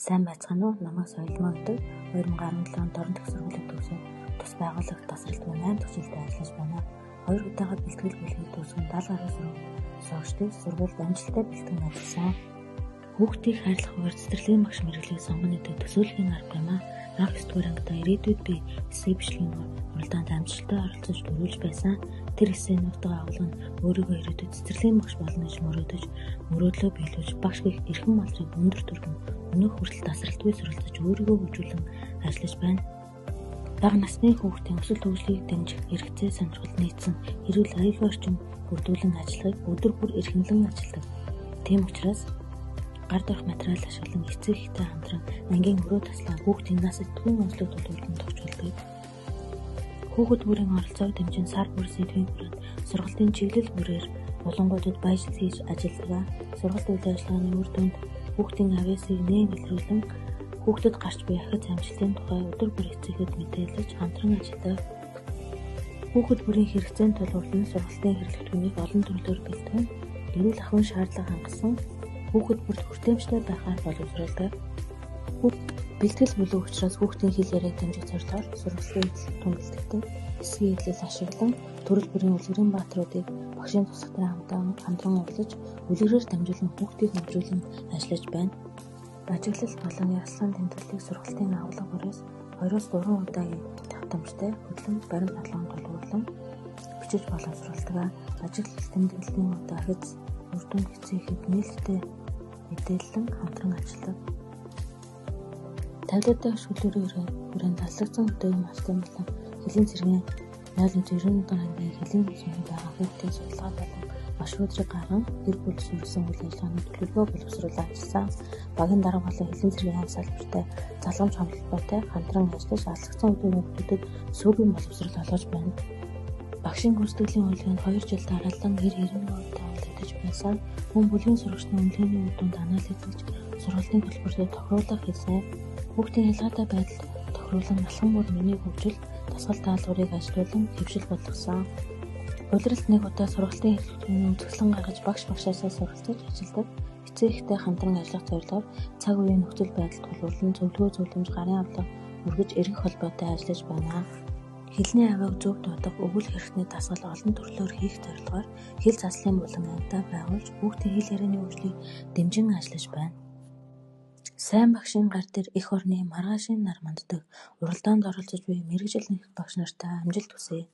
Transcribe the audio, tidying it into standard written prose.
Сайн байцгаана уу? Намайг Соёлмоо гэдэг. 2017 онд Дорнод их сургуулийг төгсөөд тус байгууллагт тасралтгүй 8 дахь жилдээ ажиллаж байна. 2 удаага бэлтгэл бүлгийг төгсгөн 70 гаруй сурагчдыг сургуульд амжилттай бэлтгэн ажилласан. Хүүхдийг хайрлах үгээр цэцэрлэгийн багш мэргэжлийг сонгоно гэдэг төсөөлхийн аргагүй юм аа. Анх 9 дугаар ангидаа ирээдүйд би эссе бичлэгийн уралдаанд амжилттай оролцож түрүүлж байсан. Тэр эссений утга агуулга нь өөрийгөө ирээдүйд цэцэрлэгийн багш болно гэж мөрөөдөж, мөрөөдлөө биелүүлж, багш гэх эрхэм алдрыг өндөр түргэн, өнөөх хүртэл тасралтгүй суралцаж, өөрийгөө хөгжүүлэн ажиллаж байна. Бага насны хүүхдийн өсөлт хөгжлийг дэмжих хэрэгцээ сонирхол нийцсэн эрүүл аюулгүй орчин бүрдүүлэн ажиллахыг өдөр бүр эрхэмлэн ажилладаг. Тийм учраас гар дорох материал ашиглан эцэг эхтэй хамтран ангийн өрөө таслан хүүхдийн нас эдгүй онцлог тулгуурлан товчулдаг. Хүүхэд бүрийн оролцоог дэмжин сар бүр сэдвийн хүрээнд сургалтын чиглэл бүрээр булангуудад баяжил хийж ажилладаг. Сургалт үйл ажиллагааны үр дүнд хүүхдийн авиасыг нээн илрүүлэн хүүхдэд гарч буй ахиц амжилтын тухай өдөр бүр эцэг эхэд мэдээлж хамтран ажилладаг. Хүүхэд бүрийн хэрэгцээнд тулгуурлан сургалтын хэрэглэгдэхүүнийг олон төрлөөр бэлтгэн эрүүл ахуйн шаардлага хангасан хүүхэд бүрт хүртээмжтэй байхаар боловсруулдаг. Бэлтгэл бүлэг учраас хүүхдийн хэл яриаг дэмжих зорилгоор сургалтын түн бэлтгэдэг. Эсгийн хэлэл ашиглан төрөл бүрийн үлгэрийн баатруудыг багшийн туршлагатай хамтран уурлаж үлгэрээр дамжуулан хүүхдийг өндрүүлэн ажиллаж байна. Ажиглал болон ярилцлагын тэмдэглэлийг сургалтын агуулга бүрээс 2-3 удаагийн давтамжтай хөдөлмөр баримт толгойн тулгуурлан бичиж боловсруулдаг. Ажиглал тэмдэглэлийн удаа ахиц үр дүнг эцэг эхэд нээлттэй мэдээлэн хамтран ажилладаг. Тавилгатай шүлгэрийн хүрээнд аллагдсан хөдөөгийн мастын болон хөлийн цэргийн 0.91 дугаар ангийн хөлийн суманд байгаа хүүхдийн судалгаа болон маршрутрыг гарган гэр бүл суурилсан үйл ажиллагааны төлөвлөгөө боловсруулан ажилласан. Багийн дарга болон хөлийн цэргийн ан салбартай залгамж холбоотой хамтран ажиллаж аллагдсан хөдөөгийн хүүхдүүдэд сөөгийн боловсрол олгож байна. Багшийн гүйцэтгэлийн үнэлгээнд 2 жил дараалан 90 91% тавигдаж байсан. Мөн бүлгийн сурагчдын үнэлгээний үр дүнд анализлаж сургалтын төлбөртөө тохируулах хийсэн. Хүүхдийн ялгаатай байдалд тохируулан алхам бүр миний хөгжил, дасгал даалгаврыг ажилуулан хэвшил болгосон. Улиралд нэг удаа сургалтын хэрэглэгдэхүүний үзэсгэлэн гаргаж багш багшаасаа суралцаж ажилладаг. Эцэг эхтэй хамтран ажиллах зорилгоор цаг үеийн нөхцөл байдалд тулгуурлан зөвлөгөө зөвлөмж, гарын авлага хүргэж эргэх холбоотой ажиллаж байна. Хэлний авиаг зөв дуудах, өгүүлэх эрхтний дасгал олон төрлөөр хийх зорилгоор хэл заслын булан ангидаа байгуулж хүүхдийн хэл ярианы хөгжлийг дэмжин ажиллаж байна. Сайн багшийн гар дээр эх орны маргаашийн нар манддаг. Уралдаанд оролцож буй мэргэжил багш нартай амжилт хүсье.